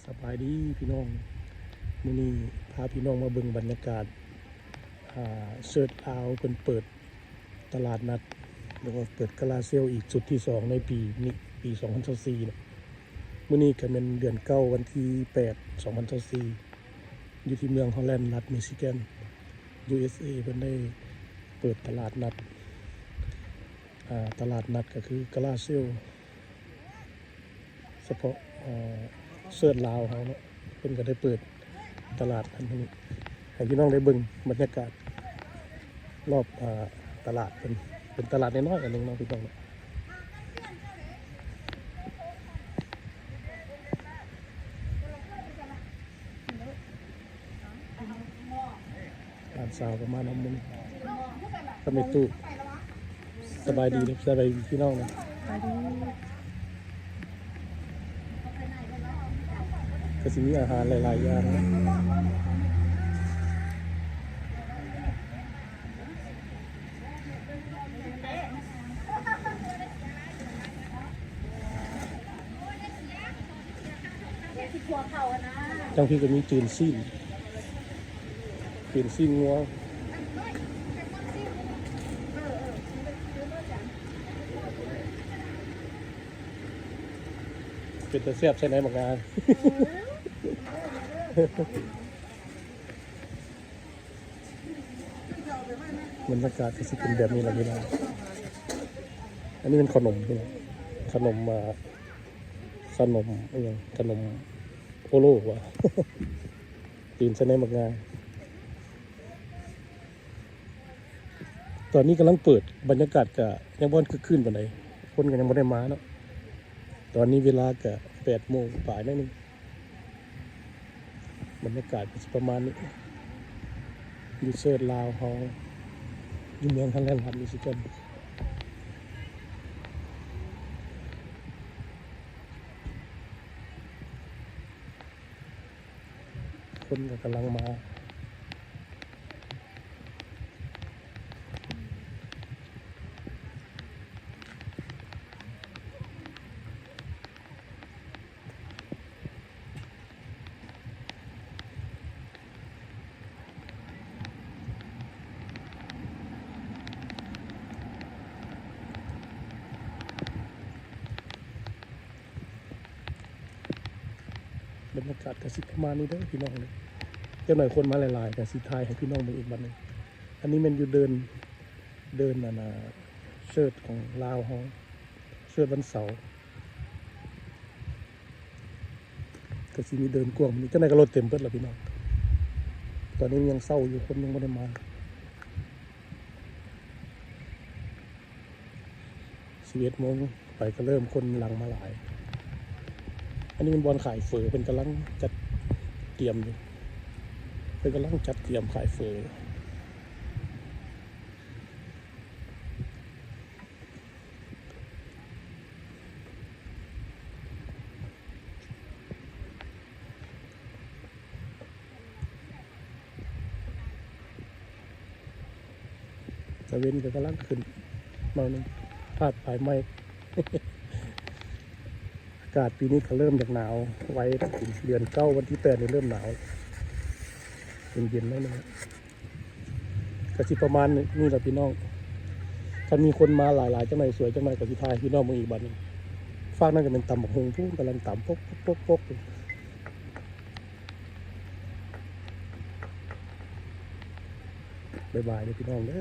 ສະບາຍດີພີ່ນ້ອງ, ມື້ນີ້ພາພີ່ນ້ອງມາເບິ່ງບັນຍາກາດ ອ່າ ເສີດລາວເພິ່ນເປີດຕະຫຼາດນັດ ຫຼືວ່າເປີດກະລາເຊວອີກຊຸດທີສອງໃນປີນີ້ ປີສອງພັນຊາວສີ່ເນາະ. ມື້ນີ້ກະແມ່ນເດືອນເກົ້າ ວັນທີແປດ ສອງພັນຊາວສີ່ ຢູ່ທີ່ເມືອງຮໍແລນ ລັດມິຊິແກນ ຢູເອສເອ ເພິ່ນໄດ້ເປີດຕະຫຼາດນັດ ອ່າ ຕະຫຼາດນັດກະຄືກະລາເຊວ ສະເພາະ ເອີ ເສີດລາວເຮົາເນາະ ເພິ່ນກະໄດ້ເປີດຕະຫຼາດອັນນີ້ ໃຫ້ພີ່ນ້ອງໄດ້ເບິ່ງບັນຍາກາດລອບ ເອີ ຕະຫຼາດເພິ່ນ ເປັນຕະຫຼາດນ້ອຍໆອັນໜຶ່ງເນາະພີ່ນ້ອງເນາະ. ຫຼານສາວກະມານຳມື້ນີ້ ກະແມ່ຕູ້. ສະບາຍດີເດີ ສະບາຍດີພີ່ນ້ອງເດີ. ສະບາຍດີ. ກະຊິມີອາຫານຫຼາຍໆຢ່າງ. ຈັ່ງພີ້ກະມີຕີນຊີ້ນ ຕີນຊີ້ນງົວ ເປັນຕາແຊບໃສ່ໃນບັກງາ. ບັນຍາກາດກະຊິເປັນແບບນີ້ລະພີ່ນ້ອງ. ອັນນີ້ແມ່ນຂະໜົມພີ່ນ້ອງ ຂະໜົມ ອ່າ ຂະໜົມອີ່ຫຍັງ ຂະໜົມໂອໂລຫວາ ຕີນໃສ່ໃນບັກງາ. ຕອນນີ້ກຳລັງເປີດ ບັນຍາກາດກະຍັງບໍ່ທັນຄຶກຄື້ນປານໃດ ຄົນກະຍັງບໍ່ໄດ້ມາເນາະ. ຕອນນີ້ເວລາກະແປດໂມງປາຍໜ້ອຍໜຶ່ງ. ບັນຍາກາດກະຊິປະມານນີ້ ຢູ່ເສີດລາວເຮົາ ຢູ່ເມືອງຮໍແລນ ລັດມິຊິແກນ. ຄົນກະກຳລັງມາ. ບັນຍາກາດກະຊິປະມານນີ້ເດີພີ່ນ້ອງເດີ. ຈັກໜ້ອຍຄົນມາຫຼາຍໆ ກະຊິຖ່າຍໃຫ້ພີ່ນ້ອງເບິ່ງອີກບັດໜຶ່ງ. ອັນນີ້ແມ່ນຢູ່ເດີ່ນ ເດີ່ນອັນນ່າ ເສີດຂອງລາວເຮົາ ເສີດວັນເສົາ ກະຊິມີເດີ່ນກວ້າງນີ້. ຈັ່ງໃດກະລົດເຕັມເບິດລະພີ່ນ້ອງ. ຕອນນີ້ຍັງເຊົ້າຢູ່ ຄົນຍັງບໍ່ໄດ້ມາ. ສິບເອັດໂມງໄປກະເລີ່ມຄົນຫຼັ່ງມາຫຼາຍ. ອັນນີ້ແມ່ນບ່ອນຂາຍເຝີ ເພິ່ນກຳລັງຈັດຕຽມຢູ່ ເພິ່ນກຳລັງຈັດຕຽມຂາຍເຝີ. ຕາເວັນກະກຳລັງຂຶ້ນໜ້ອຍໜຶ່ງ ພາດປາຍໄມ້. ອາກາດປີນີ້ກະເລີ່ມຢາກໜາວໄວແລ້ວ ເດືອນເກົ້າ ວັນທີແປດນີ້ເລີ່ມໜາວ ເຢັນໆໜ້ອຍໜຶ່ງ. ກະຊິປະມານນີ້ລະພີ່ນ້ອງ. ຄັນມີຄົນມາຫຼາຍໆຈັກໜ້ອຍ ສວຍຈັກໜ້ອຍ ກະຊິຖ່າຍໃຫ້ພີ່ນ້ອງເບິ່ງອີກບັດນີ້. ຟາກນັ້ນກະແມ່ນຕຳບັກຫຸ່ງ ພຸ້ນກຳລັງຕຳ ປົກໆໆໆ. ບາຍບາຍເດີພີ່ນ້ອງເດີ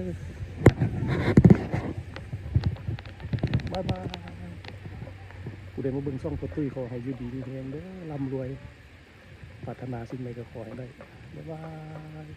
ບາຍບາຍ. ຜູ້ໃດມາເບິ່ງຊ່ອງພໍ່ຕຸ້ຍ ຂໍໃຫ້ຢູ່ດີມີແຮງເດີ ລ່ຳລວຍ ປາດຖະໜາສິ່ງໃດກະຂໍໃຫ້ໄດ້. ບາຍບາຍ.